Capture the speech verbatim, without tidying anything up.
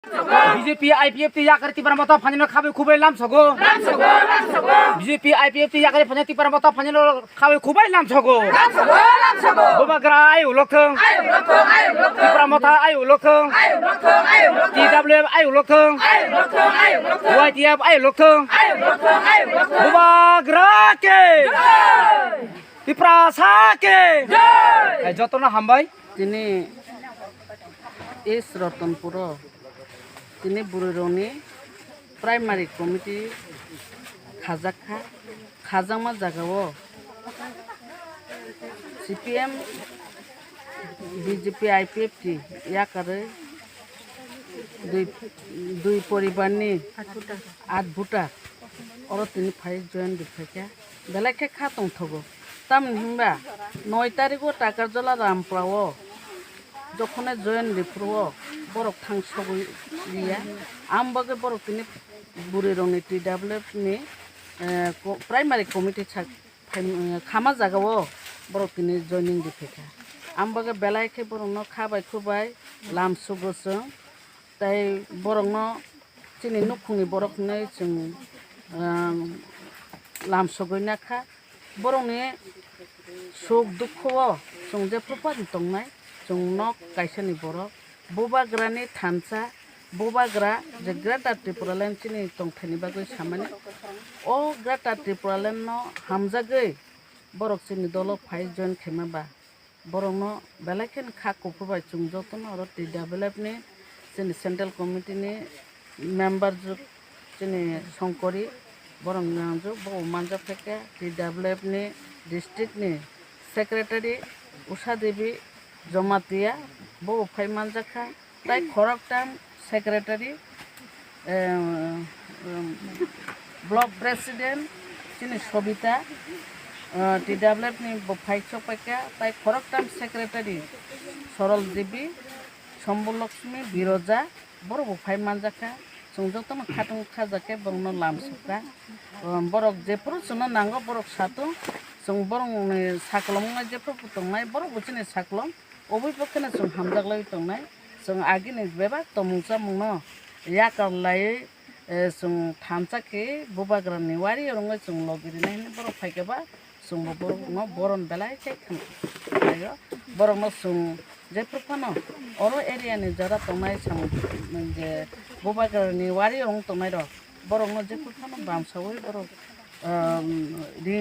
B J P I P F T yakari Tipra Motha phanino khabai khubai lamsogo. B J P I P F T yakari phanino Tipra Motha phanino khabai khubai lamsogo. Bubagra ayuk lokthwng. Tipra Motha ayuk lokthwng. T W F ayuk lokthwng. Y T F ayuk lokthwng. Bubagra ke. Tiprasa ke. Jotono hambai. Tini East Ratanpuro tini bwrwirokni primary committee khajak kha. Khajakma jagao C P M, B J P, I P F T yakarwi dui, dui poribarni at voter oro tini phai join rwphaikha. Belai khe kha tongthogo. Tamni hinba noi tarigo Takarjala Rampura o jokhone join riphuru o borok thang sogwi riya. Am bagwi borok tini bwrwirokni T W F ni, eh, ko-, primary committee sak-, phaim-, eh, khama jagao borok tini joining riphaikha. Am bagwi belai khe borokno kha bai khu bai lam sugo chwng. Tei borokno chini nukhungni borok hinwi chwng, ah, lam sogwi nakha. Borokni suk dukho-o chwng jephru phano tongnai, chwng nok kaisani borok. Bubagrani thansa, Bubagra je Greater Tipraland chini tongthaini bagwi samani. O Greater Tipraland no hamjagwi borok chini dolo phai join khaima ba. Borokno belai kheno kha kuphur bai chwng jotono oro T W F ni chini central committee ni member juk chini Songkori borok nangjuk, bo manjak khe T W F ni district ni secretary Usha Devi Jamatia bo phai manjak kha. Tai khoroktham secretary, em, em, block president chini Sobita, eh, T W F ni bo phai chokpaikha, tai khoroktham secretary Sorol Devi, Sombo Lakshmi, Biroja, borok bo phai manjakha. Chwng jotono khatung khajakhe borokno lam sukha. Em, borok jephuru chwngno nango borok satung, chwng borokni saklom wngnai jephuru bo tongnai, borok bo chini saklom. Obwi bo kheno chwng hamjaklaiwi tongnai. Chwng agini bebak tongmung chamungno yakar laiwi, eh, chwng thansa khe Bubagrani wari rwngwi chwng logi rwnai hwnwi borok phaikhe ba chwngbo borokno boron belai khe khlaio. Borokno chwng jephru phano oro area ni jora tongnai samung je Bubagrani wari rwng tongnairok borokno jephru phano bamsaui borok, um, ring